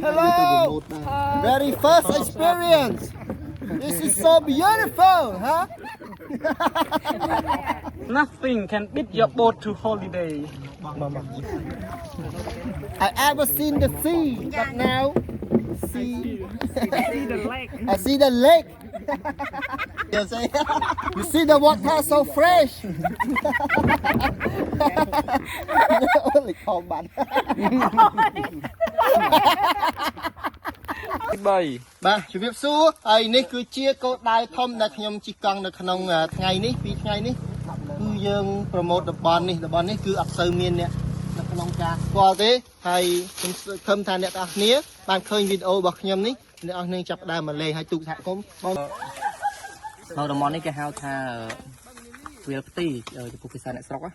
Hello. Very first experience. This is so beautiful, huh? Nothing can beat your boat to holiday. I ever seen the sea, but now see See the lake. I see the lake. You see, you see the water so fresh. លិខំបាន 3 បាទជំរាបសួរហើយនេះគឺជាគោលដៅធំដែលខ្ញុំជិះកង់នៅក្នុងថ្ងៃនេះពីរថ្ងៃនេះគឺយើង promote តំបន់នេះតំបន់នេះគឺអត់សូវមានអ្នកនៅក្នុងការស្គាល់ទេហើយខ្ញុំសង្ឃឹមថាអ្នកទាំងអស់គ្នាបានឃើញវីដេអូរបស់ខ្ញុំនេះអ្នកទាំងអស់គ្នាចាប់ផ្ដើមមកលេងហើយទូកសហគមន៍បង នៅតំបន់នេះគេហៅថាវាលផ្ទីចំពោះភាសាអ្នកស្រុកណា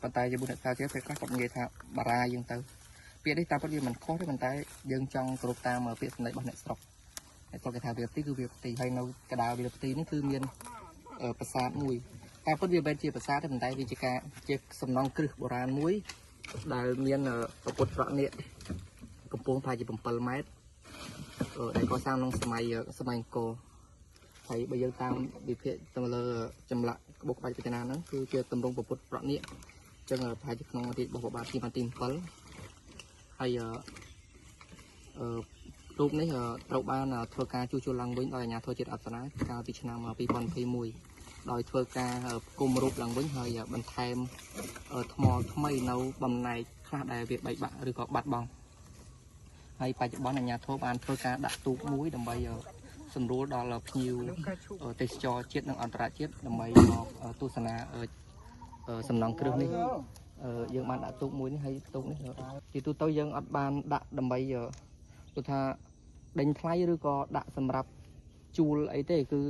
ប៉ុន្តែចំពោះអ្នកស្រាវជ្រាវពេលខ្លះគាត់និយាយថាបារាយើងទៅពាក្យនេះតាមពិតវាមិនខុសទេប៉ុន្តែយើងចង់គោរពតាមពាក្យសម្ដីរបស់អ្នកស្រុកអ្នកស្រុកគេថាវាលផ្ទីគឺវាលផ្ទីហើយនៅកណ្ដាលវាលផ្ទីនេះគឺមានប្រាសាទមួយតាមពិតវាមិនមែនជាប្រាសាទទេប៉ុន្តែវាជាការជាសំណង់គ្រឹះបុរាណមួយដែលមានពុទ្ធប្រណិកម្ពស់ប្រហែលជា7ម៉ែត្រដែលកសាងក្នុងសម័យសម័យអង្គរ ហើយបើយើងតាមវិភាគទៅលើចម្លាក់ក្បុកក្បាច់បចនាហ្នឹងគឺជាទម្រង់ពុទ្ធប្រណិអញ្ចឹងប្រហែលជាក្នុងរាជរបស់ព្រះបាទទីទី7ហើយអឺរូបនេះត្រូវបានធ្វើការជួសជុលឡើងវិញដោយអាជ្ញាធរជាតិអប្សរាកាលពីឆ្នាំ2021ដោយធ្វើការផ្គុំរូបឡើងវិញហើយបន្ថែមថ្មថ្មីនៅបំណែកខ្លះដែលវាបែកបាក់ឬក៏បាត់បង់ហើយបច្ចុប្បន្នអាជ្ញាធរបានធ្វើការដាក់ទូកមួយដើម្បីសម្រួលដល់ភ្ញៀវទេសចរជាតិនិងអន្តរជាតិដើម្បីមកទស្សនាសំណង់គ្រឹះនេះយើងបានដាក់ទូកមួយនេះហើយទូកនេះជាទូទៅយើងអត់បានដាក់ដើម្បីគឺថាដេញថ្លៃឬក៏ដាក់សម្រាប់ជួលអីទេគឺ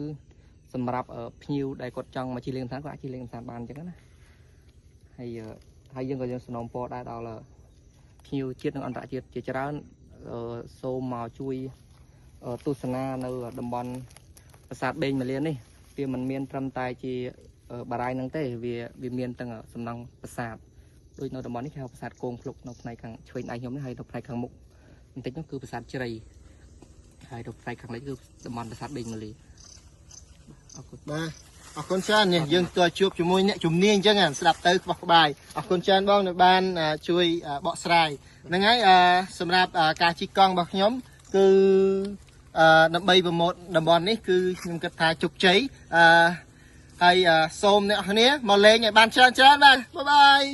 សម្រាប់ភ្ញៀវដែលគាត់ចង់មកជិះលេងកម្សាន្តគាត់អាចជិះលេងកម្សាន្តបានអញ្ចឹងណាហើយហើយយើងក៏យើងសំណូមពរដែរដល់ភ្ញៀវជាតិនិងអន្តរជាតិជាច្រើនសូមមកជួយទស្សនានៅតំបន់ប្រាសាទបេងមាលានេះវាមិនមានត្រឹមតែជាបារាយហ្នឹងទេវាវាមានទាំងសំណង់ប្រាសាទដូចនៅតំបន់នេះគេហៅប្រាសាទគងភ្លុកនៅផ្នែកខាងឆ្វេងដៃខ្ញុំនេះហើយនៅផ្នែកខាងមុខបន្តិចនោះគឺប្រាសាទជ្រៃហើយនៅផ្នែកខាងលិចគឺតំបន់ប្រាសាទបេងមាលាអរគុណ បាទអរគុណច្រើននេះយើងទើជួបជាមួយអ្នកជំនាញអញ្ចឹងស្ដាប់ទៅខ្វះក្បាយអរគុណច្រើនបងនៅបានជួយបកស្រាយហ្នឹងហើយសម្រាប់ការជិះកង់របស់ខ្ញុំគឺដើម្បី promote តំបន់នេះគឺខ្ញុំគិតថាជោគជ័យអឺហើយសូមអ្នកគ្នាមកលេងឲ្យបានច្រើនច្រើនបាទ bye bye.